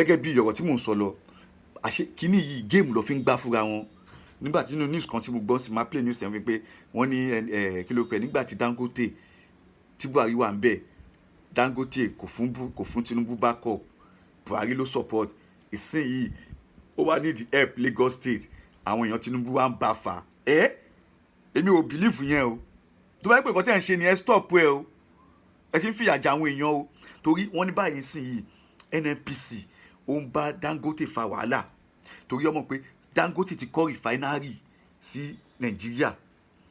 Gẹ́gẹ́ bí ọ̀rọ̀ tí mò ń sọ lọ, àṣé kíní yìí, game ló fi ń gbá fúnra wọn. Nígbà tí nínú news kan tí mo gbọ́ sí, máa play news yẹn fi pé wọ́n ní ẹ kí ló pẹ́ nígbà tí Dangote, tí Buhari wà ń bẹ̀, Dangote kò fún Tinubu backup, Buhari ló support. Ìsinyìí ó wá need help Lagos State, àwọn èèyàn Tinubu wá ń bá fà ẹ́. Èmi ò believe yẹn o. Tó bá yẹ pé nǹkan tẹ́ ń ṣe ni, ẹ stop ẹ o. Ẹ ti ń fìyà jẹ àwọn èèyàn o, torí wọ́n ní báyìí sìn yìí, NNPC ó ń bá Dangote fa wàhálà, torí ọmọ pé Dangote ti kọ́ refinery sí Nàìjíríà,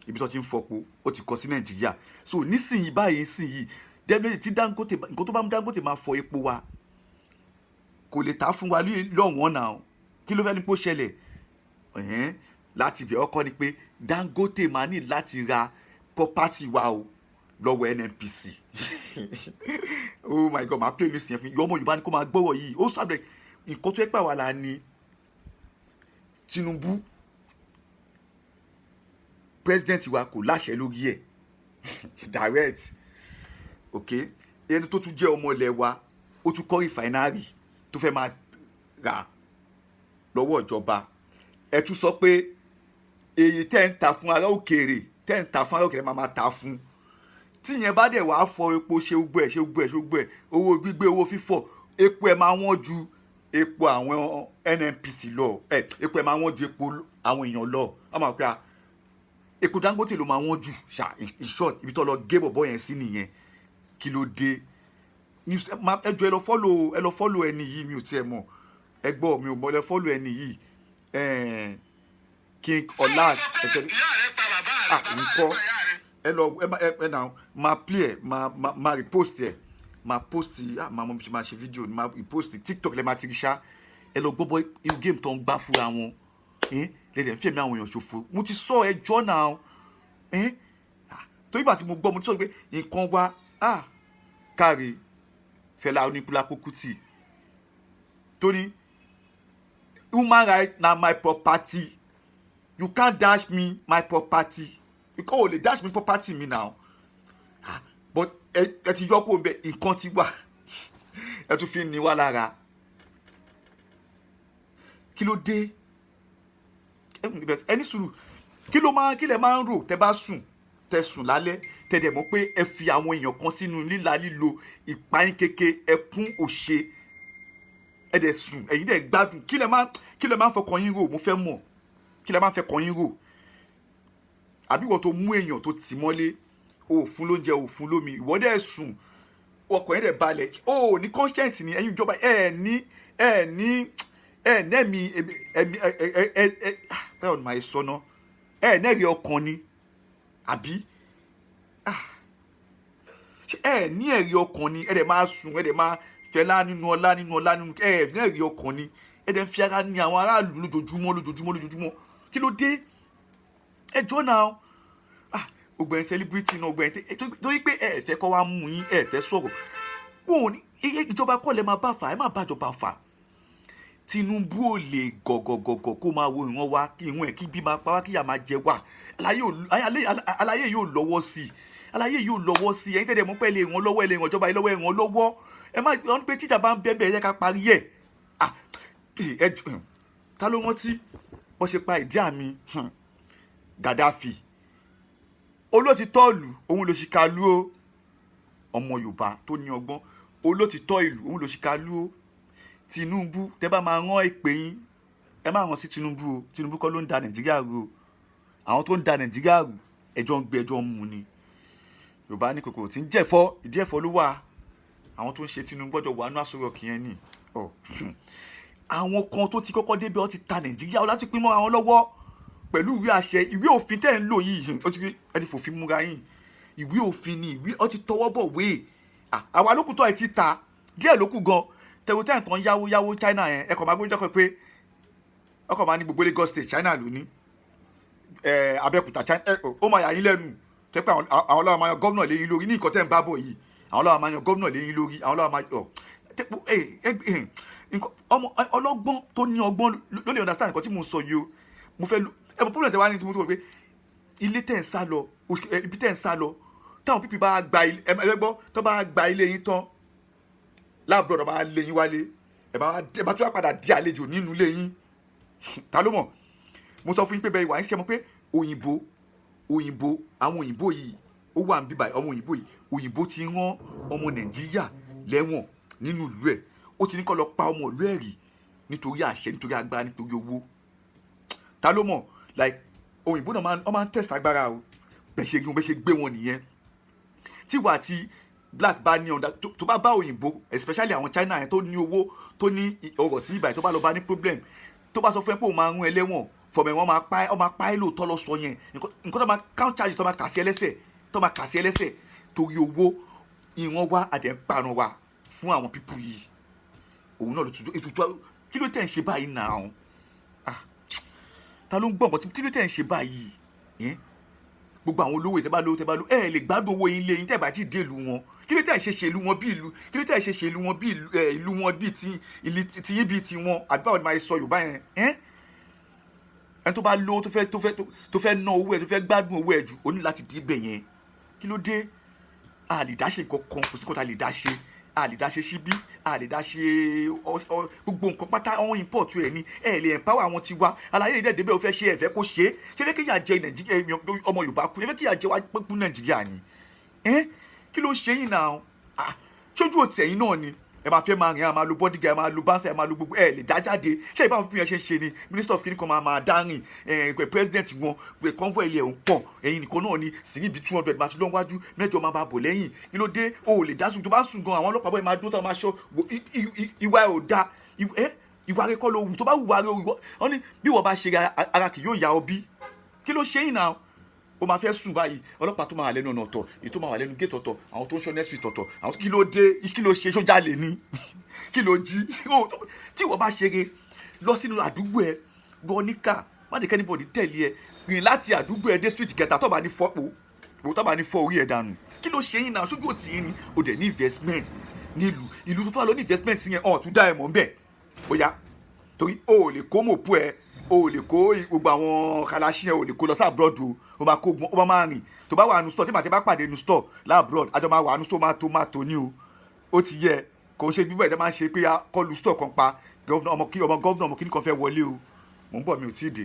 ibi tó ti ń fọpo, ó ti kọ́ sí Nàìjíríà. So nísìnyí báyìí nísìnyí, definitely tí Dangote, nǹkan tó bá mú Dangote máa fọ epo wa, kò lè ta fún wa lọ́wọ́n náà. Kí ló fẹ́ ní kó ṣẹlẹ̀? Ẹ̀hẹ́n, láti ibẹ̀ ọkọ ni pé Dangote máa ní láti ra property wa o lọ́wọ́ NNPC. Oh my God, máa play news yẹn fún ọmọ Yorùbá ni kó máa gbọ́rọ̀ yìí. Ó sábẹ̀ nǹkan tó yẹ pé àwa la ní Tinubu, president wa, kò láṣẹ lórí ẹ̀ direct. Ok, ẹni tó tún jẹ́ ọmọ ilẹ̀ wa, ó tún kọ́ refinery tó fẹ́ máa rà lọ́wọ́ ìjọba. Ẹ tún sọ pé èyí tẹ́ ń ta fún ará òkèèrè, tẹ́ ń ta fún ará òkèèrè, máa ta fún. Tíyẹn bá dẹ̀ wàá fọ epo, ṣe gbogbo ẹ̀, ṣe gbogbo ẹ̀, ṣe gbogbo ẹ̀, owó gbígbé, owó fífọ̀ epo ẹ̀ máa wọ́n ju epo àwọn NNPC lọ. Ẹ epo ẹ̀ máa wọ́n ju epo àwọn èèyàn lọ. Wọ́n máa pẹ́ a epo Dangote ló máa wọ́n jù ṣá. In short, ibi tó lọ gé bọ̀bọ̀ yẹn sí nìyẹn. Kí ló dé? Ẹ jọ̀ọ́, ẹ lọ follow, ẹ lọ follow ẹni yìí. Mi ò tiẹ̀ mọ̀, ẹ gbọ́, mi ò mọ̀. Ẹ lọ follow ẹni yìí, King Ọlá. Ẹ tẹ́lẹ̀ Ìyá rẹ pa bàbá rẹ. Ah, Bàbá rẹ nǹkan pa ìyá rẹ. Ẹ lọ, ẹ má ẹ ẹ náà máa play ẹ, máa repost ẹ, máa post. Ah, máa mọ bí ṣe máa ṣe fídíò, máa repost TikTok lẹ máa ti rí ṣá. Ẹ lọ gbọ́ bọ́ irú game tó ń gbá fúnra wọn lẹ́dẹ̀ ń fẹ̀mí àwọn èèyàn ṣòfò. Mo ti sọ ẹjọ́ náà. Ah, torí ìgbà tí mo gbọ́, mo ti sọ pé nǹkan wa. Ah, káre Fẹlá Oníkúlápó Kútì tó ní, "Human right na my property, you can't dash me my property." You can't only dash me property mi now. Ah, but ẹ ti yọ kó n bẹ, nǹkan ti wà, ẹ tún fi ń ní wá lára. Kí ló dé? Ẹ ní sùúrù. Kí ló máa, kí lẹ máa ń rò tẹ bá sùn, tẹ sùn lálẹ́, tẹ dẹ̀ mọ̀ pé ẹ fi àwọn èèyàn kan sínú líla lílo ìpayín kéke, ẹkún òṣè, ẹ dẹ̀ sùn, ẹ̀yin dẹ̀ gbádùn? Kí lẹ máa ń fọkàn yín rò? Mo fẹ́ mọ̀, kí lẹ máa ń fọkàn yín rò? Àbí ìwọ tó mú èèyàn tó tì mọ́lé, o ò fún lóúnjẹ, o ò fún lómi, ìwọ dẹ̀ sùn, ọkàn yẹn dẹ̀ balẹ̀, o ò ní conscience ni. Ẹ̀yin ìjọba, ẹ ní ẹ̀mí ẹ̀mí ẹ ẹ ẹ ẹ báwo ni màá sọ ná? Ẹ nẹ́rìí ọkàn ni, àbí ẹ ní ẹ̀rí ọkàn ni? Ẹ dẹ̀ máa sùn, ẹ dẹ̀ máa fẹlá nínú ọlá, nínú ọlá, nínú ẹ ní ẹ̀rí ọkàn ni. Ẹ dẹ̀ ń fi ara ní àwọn aráàlú lójoojúmọ́, lójoojúmọ́, lójoojúmọ́. Kí ló dé? Ẹ jọ́ náà. Ah, gbogbo ẹ̀ celebrity náà, gbogbo ẹ̀ torí pé ẹ fẹ́ kọ́ wa mú yín, ẹ fẹ́ sọ̀rọ̀ wọn ò ní ìjọba kọ́ lẹ máa bá fà. Ẹ má bá ìjọba fà. Tinubu ò lè gọ̀gọ̀gọ̀gọ̀ kó máa wo ìran wa, kí ìran ẹ̀ kí bí máa pa wá, kí ìyà máa jẹ wá. Aláyé yóò lọ́wọ́ sí i, aláyé yóò lọ́wọ́ sí i. Ẹ̀yin tẹ́lẹ̀ mú pẹ́ lè ràn lọ́wọ́, ẹ lè ràn ìjọba yìí lọ́wọ́, ẹ ràn lọ́wọ́. Ẹ má wọ́n pé tíjà bá ń bẹ́ẹ̀ bẹ́ẹ̀, ẹ jẹ́ ká parí ẹ̀. Ah, ẹ jọ, ta ló rántí bó ṣe pa ìdí àmì Gaddafi? Olótìtọ́ ìlú òun ló ṣìkà lú o. Ọmọ Yorùbá tó ní ọgbọ́n, olótìtọ́ ìlú òun ló ṣìkà lú o. Tinubu, tẹ́ bá máa rán èpè yín, ẹ má rán sí Tinubu o. Tinubu kọ́ ló ń da Nàìjíríà rú o. Àwọn tó ń da Nàìjíríà rú, ẹjọ́ ń gbé, ẹjọ́ ń mu ni. Yorùbá ní kòkòrò tí ń jẹ̀fọ́, ìdí ẹ̀fọ́ ló wà. Àwọn tó ń ṣe Tinubu gbọ́dọ̀ wà ní Aso Rock yẹn ni. Àwọn kan tó ti kọ́kọ́ débi, ọ ti ta Nàìjíríà láti pín mọ́ àwọn lọ́wọ́ pẹ̀lú ìwé àṣẹ, ìwé òfin tẹ́ ń lò yìí. Ó ti rí, ẹ ti fòfin múra yín. Ìwé òfin ni ìwé ọ ti tọwọ́ bọ̀ wé. Àwa lókùn tó ẹ ti ta díẹ̀ lókù gan tẹ̀wọ́ tẹ̀ tán, yáwó yáwó China yẹn. Ẹ kàn máa gbójú ọkọ̀ pé ọkọ̀ máa ní gbogbo Lagos State, China ló ní Abẹ́òkúta, China. Ó máa yà yín lẹ́nu tẹ́ pé àwọn ọlọ́wọ́ máa yan gómìnà lé yín lórí ní nǹkan tẹ́ ń bá bọ̀ yìí. Àwọn ọlọ́wọ́ máa yan gómìnà lé yín lórí, àwọn ọlọ́wọ́ máa yọ ọmọ ọlọ́gbọ́n tó ní ọgbọ́n ló lè understand nǹkan tí mo ń sọ yìí o. Mo fẹ́ lu ẹ mọ problem tẹ wá ní tí mo tó wọ pé ilé tẹ̀ ń sá lọ, ibi tẹ̀ ń sá lọ, táwọn people bá gba ilé, ẹ gbọ́, tó bá gba ilé yín tán láàbùrọ̀, tó bá lé yín wálé. Ẹ bá tún wá padà di àlejò nínú ilé yín. Ta ló mọ̀? Mo sọ fún yín pé bẹ́ẹ̀ wà ń ṣe mọ̀ pé òyìnbó, àwọn òyìnbó yìí, ó wà ń bíbà. Ọmọ òyìnbó yìí, òyìnbó ti rán ọmọ Nàìjíríà lẹ́wọ̀n nínú ìlú ẹ̀. Ó ti ní kó lọ pa ọmọ ìlú ẹ̀ rí nítorí àṣẹ, nítorí agbára, nítorí owó. Ta ló mọ̀? Like, òyìnbó náà máa ń test agbára o. Bẹ́ẹ̀ ṣe rí wọn, bẹ́ẹ̀ ṣe gbé wọn nìyẹn. Tí wà tí black bá ní ọ̀dà tó bá bá òyìnbó, especially àwọn China yẹn tó ní owó, tó ní ọrọ̀ sí ìbàdàn, tó bá lọ bá ní problem, tó bá sọ fún ẹ pé òun máa rún ẹ lẹ́wọ̀n fọmọ ẹ, wọ́n máa pa ẹ́, wọ́n máa pa ẹ́ lóòótọ́ lọ sọ yẹn. Nǹkan tó máa count charges, tó máa kà sí ẹ lẹ́sẹ̀, tó máa kà sí ẹ lẹ́sẹ̀ torí owó. Ìwọ̀n wa àdẹ̀ ń parun wa fún àwọn people yìí. Òun náà ló tutù ètùtù. Kí ló tẹ̀ ń ṣe báyìí náà? Ah, ta ló ń gbọ́ nǹkan? Kí ló tẹ̀ ń ṣe báyìí? Gbogbo àwọn olówó, tẹ́ bá lówó, tẹ́ bá lówó, ẹ lè gbádùn owó yín lé yín tẹ́ bá ti dé ìlú wọn. Kí ló tẹ̀ ṣe ṣe ìlú wọn bí ìlú? Kí ló tẹ̀ ṣe ṣe ìlú wọn bí ìlú ẹ, ìlú wọn bí ti ìlú ti yín bí ti wọn? Àbí báwo ni màá sọ Yorùbá yẹn? Ẹni tó bá lówó, tó fẹ́ ná owó ẹ, tó fẹ́ gbádùn owó ẹ jù, ó ní láti dé ibẹ̀ yẹn. Kí ló dé? A lè dá ṣe nǹkan kan, kò sí nǹkan tá a lè dá ṣe. A lè dá ṣe síbí, a lè dá ṣe gbogbo nǹkan pátá ọ̀hún import ẹ̀ ni. Ẹ lè empower àwọn tiwa. Aláyé ìdẹ́ débẹ̀, ó fẹ́ ṣe, ẹ̀fẹ́ kó ṣe é. Ṣé fẹ́ kíyà jẹ Nàìjíríà, ọmọ Yorùbá kú? Ẹ fẹ́ kíyà jẹ wá pẹ́kú Nàìjíríà ni? Ẹ kí ló ṣe yín náà? Ah, ṣojú òtí ẹ̀yìn náà ni ẹ máa fẹ́ máa rìn, ẹ máa lo bodyguard, ẹ máa lo bouncer, ẹ máa lo gbogbo. Ẹ lè dá jáde. Ṣé ìbáwọn pípín yẹn ṣe ń ṣe ni? Minister of kìnìkan máa dárìn ẹ pé president wọn pé convoy ilẹ̀ òun pọ̀. Ẹ̀yin nìkan náà ni sírí bíi 200 máa ti lọ wájú, 8 máa bá bọ̀ lẹ́yìn. Kí ló dé? O ò lè dá sùn. Tó bá sùn gan, àwọn ọlọ́pàá bọ́ ẹ máa dúró tó máa ṣọ́. Ìwà ẹ ò da. Ìwà rẹ kọ́ ló wù. Tó bá wùwà rẹ, wọ́n ní bí wọ́n bá ṣe ara kì yóò yá ọ bí. Kí ló ṣe yín náà? Ó máa fẹ́ sùn báyìí, ọlọ́pàá tó máa wà lẹ́nu ọ̀nà ọ̀tọ̀, èyí tó máa wà lẹ́nu gate ọ̀tọ̀, àwọn tó ń ṣọ́ next street ọ̀tọ̀, àwọn. Kí ló dé? Kí ló ṣe? Sójà lè ní kí ló jí? Tí ìwọ bá ṣeré lọ sínú àdúgbò ẹ, gbọ́ níkà, má jẹ́ kí anybody tẹ̀lé ẹ rìn láti àdúgbò ẹ dé street kẹta, tó bá ní fọ́ pò, tó bá ní fọ́ orí ẹ dànù. Kí ló ṣe yín náà? Sójú òtí yín ni. O dẹ̀ ní investment nílùú ìlú tó tó wà lọ ní investment yẹn, ọ̀ tún dá ẹ mọ̀ ń bẹ̀. Ó yá, torí o ò lè kó mòpó ẹ, o ò lè kó gbogbo àwọn kalaṣí yẹn, o ò lè kó lọ sí abroad o. O máa kó, o máa rìn. Tó bá wà nù store, tí màá ti bá pàdé nù store l'abroad, àjọ máa wà nù store, máa tó ní o. Ó ti yẹ kò ń ṣe bíbẹ̀ ẹ̀ máa ń ṣe pé kọlu store kan pa governor, ọmọ kí ọmọ governor, ọmọ kíní kan fẹ́ wọlé o. Mò ń bọ̀, mi ò tí ì dé.